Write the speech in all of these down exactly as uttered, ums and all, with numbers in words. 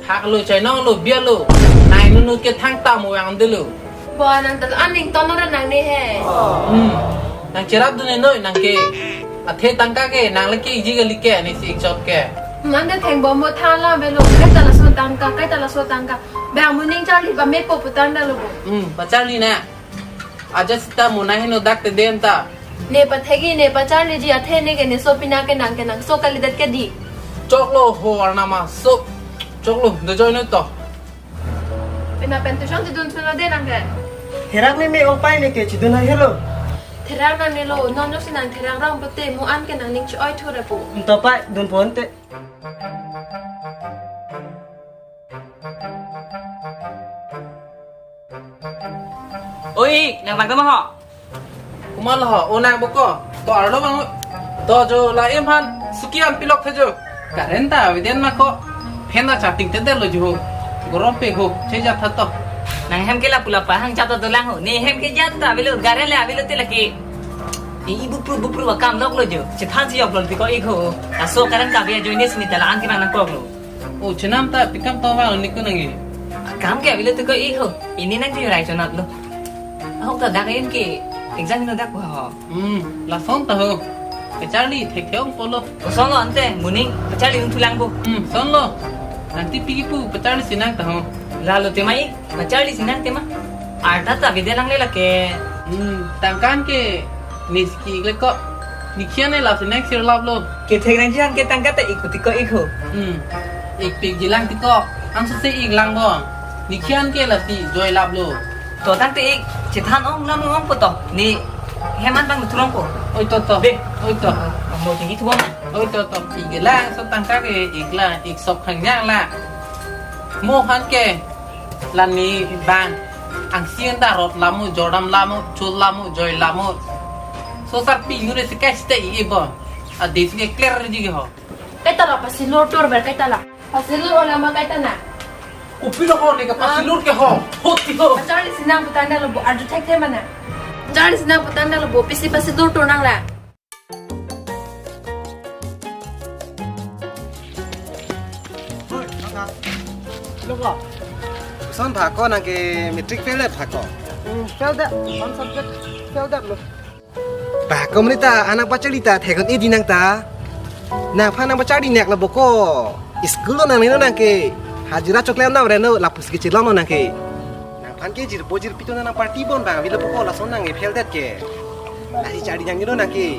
Thaklo, chainonglo, bialo. Nang inut ke thangta mo yang delo. Bo nang tal aning tono ra nang ne he. Hmm. Nang cherapdun noi nang ke. Athe tangka ke nang lake iji kali ke ne si chot ke. Manda thengbom mo than la velo. Kaita laso tangka, kaita laso tangka. Bang moning charli ba mepo putang dalo bo. Hmm, pacharli na. Aja sita mona heno dak te den ta. Ne pathegi ne pacharliji athe ne ke ne sopina ke nang ke nang so kalidet ke di. Choklo ho arnama so. Choklo do join to. Pina pen tuition chidun suno de nang ke. Therak ne me ong pai ne ke chidun hai helo. Therak nang ne lo non no si nang therak rong pute mo an ke nang ning chi oi thu ra pu. Nto pai dun pon te. Oi, nang bang tama ho? Kumalo ho, o nang boko. To arlo bang. To jo la em han, suki an pilok the jo. Current ta aviden ma ko. Phen ta charting te delo jo. Gorom pe ho, che ja tha to. Nang hem ke lapu lapa hang chata dolang ho. Ne hem ke jat ta avelo, gare le avelo te lake. I bupru bupru akam lok lo jo. Chethan si yok lo tiko ik ho. Aso current ka bia join ne sini tala an ti nang kok lo. O chenam ta pikam to vang niku nangji. Akam ke avelo tiko ik ho. Ini nang ti rai chonat lo. Ahok ta dak em ke exam hino dak ho. Hmm, lason ta ho. Kacharli thek thek ong polo. Koson lo ante, moning kacharli ung thulang bo. Hmm, son lo. Nanti pigi pu kacharli sinang ta ho. Lalo tema ik, kacharli sinang tema. Arta ta bide lang le lake. Hmm, tangkan ke niski le ko. Nikhian ne lasi next year lap lo. Ke thek nang jihan ke tangka ta ik tiko ik ho. Hmm. Ik pik jilang tiko. Ang sese ik lang bo. Nikhian ke lasi joy lap lo. To tang te ik chethan ong lam ong po to. Ne hem an bang thurong po. Oi to to. Be. Oi to. Mo tinggi thurong. Oi to to. Ik lang so tangka ke ik la ik sok khang nyang la. Mo han ke. Lani bang angsi anda rot lamo, jordam lamo, chul lamo, joy lamo. So sarpi nure si kai sita i bo. A desi ke clear ji ke ho. Kaita la pasilur tur ber kaita la. Pasilur ola ma kaita na. Upi lo ho ne ka pasilur ke ho. Hoti ho. Pacharli sinang putang dalo bo arju thek the mana. Charli sinang putang dalo bo pisi pasilur tur nang la. Lo ko. Son pha ko nang ke matric fail det pha ko. Hmm, fail det. One subject fail det lo. Ba ko mani ta anak pacharli ta thekon edi nang ta. Nangphan nang pacharli nek lo bo ko. School lo nang nino nang ke. Hajira choklem dam reno lapusi kechelong lo nang ke. Nangphan ke jirpo jirpi to nang party bon bang avelo bo ko lason nang ke fail det ke. Nasi charli nang nino nang ke.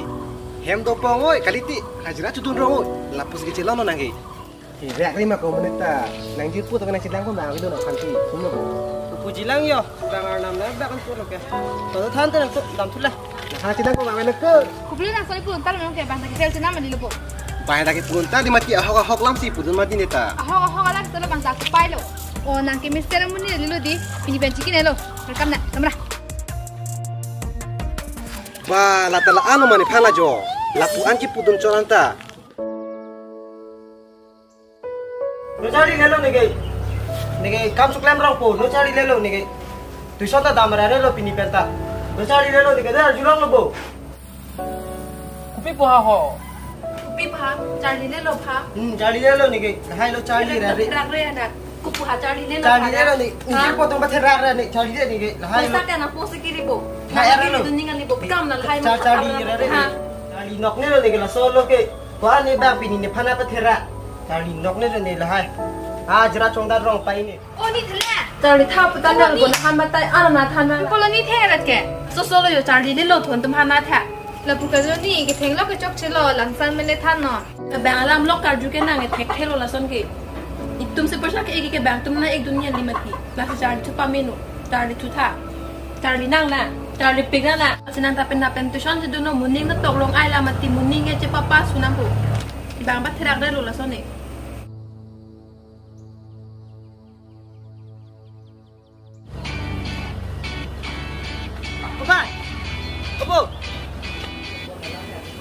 Hem do pong oi kali ti hajira chudun rong oi lapusi kechelong lo nang ke. Irak lima ko menit ta. Nang jirpo to nang chelang ko bang avelo nangphan ti. Sumlo. Pu jilang yo. Bang arnam na bak an lo ke. To than te nang to dam thula. Nang chelang ko bang avelo ke. Kubli nang soi pun tal nang ke bang ta ke fail chenam mani lo bo. Bang ta ke pun tal di mati ahok ahok lam si pudun mati ne ta. Ahok ahok alam to lo bang ta kupai lo. O nang ke mister muni lo di. Pini benchi kine lo. Welcome na. Kamra. Ba la ta la ano mani phan la jo. Lapu an kipudun chon an ta. No charli lelo neke. Neke kam choklem rong po, no charli lelo neke. Tuition ta dam ra relo pini pen ta. No charli lelo neke, dar julong lo bo. Kopi pu ha ho. Kopi pha, charli lelo pha. Hmm, charli lelo neke. Lahai lo charli ra re. Rak re na. Kopi pu ha charli lelo. Charli lelo ne. Ha? Neke potong ba therak ra ne, charli le neke. Lahai lo. Poisa ke na poisa kiri bo. Lahai ra lo. Dunia ngali bo. Kam na lahai. Char charli ra re. Ha. Charli nok ne lo neke laso lo ke. Ko ani bang pini nephan apa therak. Charli nok ne ne lahai. Ah, jira chongdar rong pai ne. O ni therak. Charli tha putang dalo bo nangphan batai ano na than na. Polo ni therak ke. So so lo jo charli lelo thon atum hana tha. Lapu ka jo ni ketheng lo kechok chelo langsan mele than non. Ka bang alam lok karju ke nang e thek thelo lason ke. Itum se persa ke eki ke bang atum na ek dunia limati. Lasi charli thu pameno. Charli thu tha. Charli nang na, charli pik nang na. Sinang ta pen na pen tuition si duno moning na toklong ai la mati moning ke chepa pass sunang ko. Bang ba therak dalo lason ne. Opa. Opo.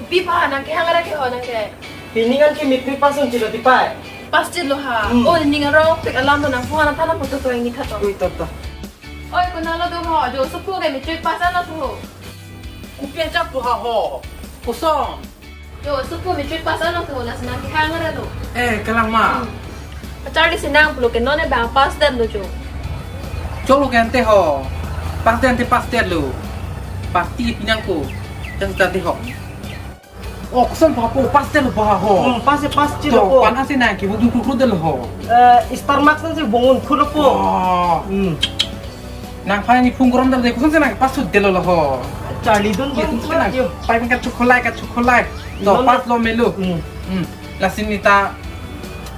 Pi pha nang ke hang ara ke ho nang ke. Pini kan ke matric pass un chilo di pai. Pass chilo ha. Hmm. O ning aro pik alam nang phone na thana photo to ini tha to. Ui to to. Oi, konat lo do ho, jo supu ke matric pass ano thu. Kopi aja pu ha ho. Koson. Jo supu matric pass ano thu, lasi nang kehang ara lo. Eh, kalang ma. Hmm. Charli si nang pulo ke non ne bang pass det lo jo. Cholo ke ante ho. Pass det ante pass det lo. Party pinang ko. Jang tadi ho. Oh, koson pa po, pass det lo pa ho. Hmm, pass e pass To, chilo po. Pan asi nang kibung kru kru det lo ho. Eh, Star Max nang si bongun khulo po. Oh. Hmm. Nangphan ni phung gorom dam de, koson si nang pass sut det lo ho. Charli dun Ye, bong koson si nang yo. Pai kan chocolate ka chocolate. To, Non pass lo melo. Hmm. Hmm. Lasi neta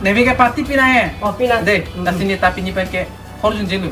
nebe ke party pinang e. Oh, pinang. De, Hmm. Lasi neta pini pen ke horjun jelu.